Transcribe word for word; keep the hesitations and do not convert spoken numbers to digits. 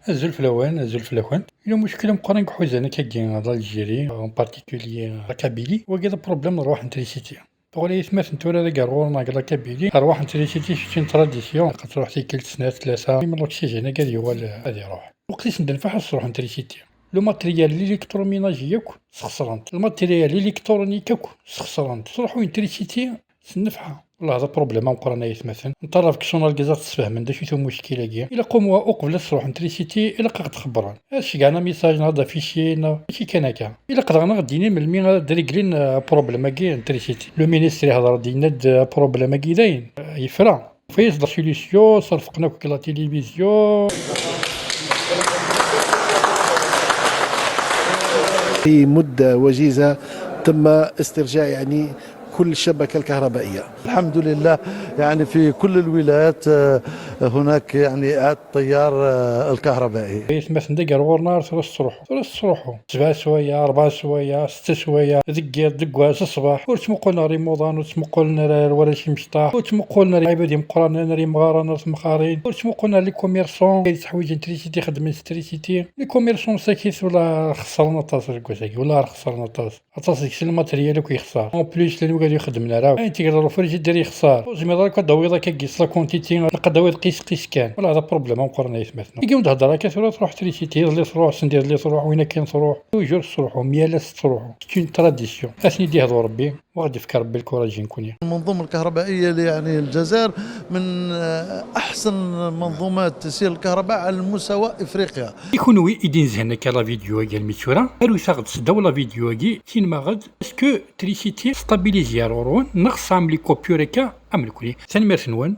Azul fell-awen, azul fell-akent. Yella umuckel ameqqran i iḥuzan akkagi l'Algérie, en particulier la Kabylie, wagi d problème n rrwaḥ n trisiti. Tuɣal aytmaten tura d agerɣur neɣ la Kabylie, rrwaḥ n trisiti c'est une tradition, ad truḥ tikkelt, snat, tlata, imi l'oxygène-agi ad yuɣal ad iruḥ. Lweqt i sen-d-nfaḥ ad sruḥen trisiti. Le matériel, l'électroménager yakk sxeṣren-t. Le matériel électronique yakk sxeṣren-t. Sruḥuyen trisiti s nnefḥa. Wallah, d aprublem ameqqran ay atmaten. Nṭerraf deg Sonelgaz ad ɣ-d-sfehmen d acu-t umuckil-agi. Ilaq au moins uqbel ad sruḥen trisiti, ilaq ad ɣ-d-xebbren. Ad ceggɛen amisaj neɣ ad d-afici neɣ mačči kan akka. Ilaq daɣen ad ɣ-d-yini melmi ad d-réglen, euh, aprublem-agi n trisiti. Le ministre ihder-d, yenna-d, euh, aprublem-agi dayen, euh, yefra. Fayes la solution, ṣerfqen akk deg la télévision. في مدة وجيزة تم استرجاع يعني كل الشبكة الكهربائية. الحمد لله، يعني في كل الولايات، آه، هناك يعني إعادة تيار، آه، الكهربائي. Aytmaten d agerɣur-nneɣ ar tura tesruḥu. Tura tesruḥu. Sebɛa swayeɛ, rebɛa swayeɛ, setta swayeɛ, deg yiḍ, deg wass, ṣṣbeḥ. Ur ttmuqulen ɣer imuḍan, ur ttmuqulen ara ɣer warrac imecṭaḥ, ur ttmuqulen ara lɛibad imeqqranen, ar imɣaren, ar temɣarin, ur ttmuqulen ara les commerçants, ay yettḥwiǧen trisiti, xeddmen s trisiti. Les commerçants sakit, wala xeṣren aṭas deg wass-agi, wala xeṣren aṭas. Aṭas deg-sen lmateryal akk yexṣer. En plus, llan wigad ur xeddmen ara. Ayen tegreḍ ɣer ufrijidir yexṣer. Ur tezmireḍ ara ad d-tawiḍ akka gis la quantité, ilaq ad d-tawiḍ qis qis kan. Wala d aprublem ameqqran ay atmaten. Igi ur d-hedder akka tura truḥ trisiti, iḍelli truḥ, send iḍelli truḥ, win akken truḥ. Toujours tettruḥu, yal ass tettruḥu. C'est une tradition. Ad ten-id-yehdu Rebbi, u ad d-yefk Rebbi lkuraj i nekkni. المنظومة الكهربائية يعني الجزائر من أحسن منظومات تسيير الكهرباء على مستوى إفريقيا. I kunwi i d-inezhen akka la vidéo-agi almi d tura, arut-aɣ-d seddaw la vidéo-agi, tinmaɣ-d, est-ce que trisiti stabilisé ar ɣur-wen, neɣ tesɛam les coupures akka am nekni? Tanemmirt-nwen.